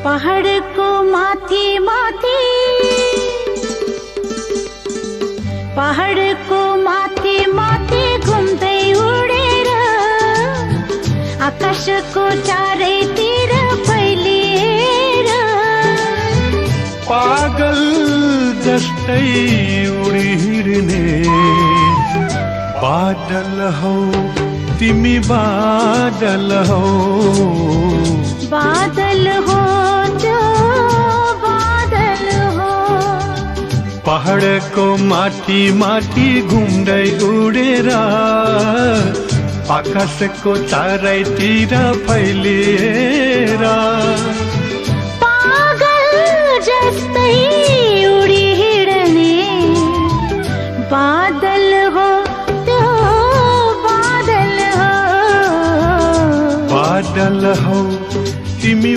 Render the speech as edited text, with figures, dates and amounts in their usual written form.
पहाडको माथि माथि पहाडको माथि माथि घुम्दै उडेर आकाशको चारैतिर फैलिएर पागल जस्तै उडी हिँड्ने बादल हौ तिमी बादल हौ बादल हो जो बादल हो पहाडको माथि माथि घुम्दै उडेर आकाशको चारैतिर फैलिएर पागल जस्तै उडी हिँड्ने बादल हो त्यो बादल हो बादल हौ तिमी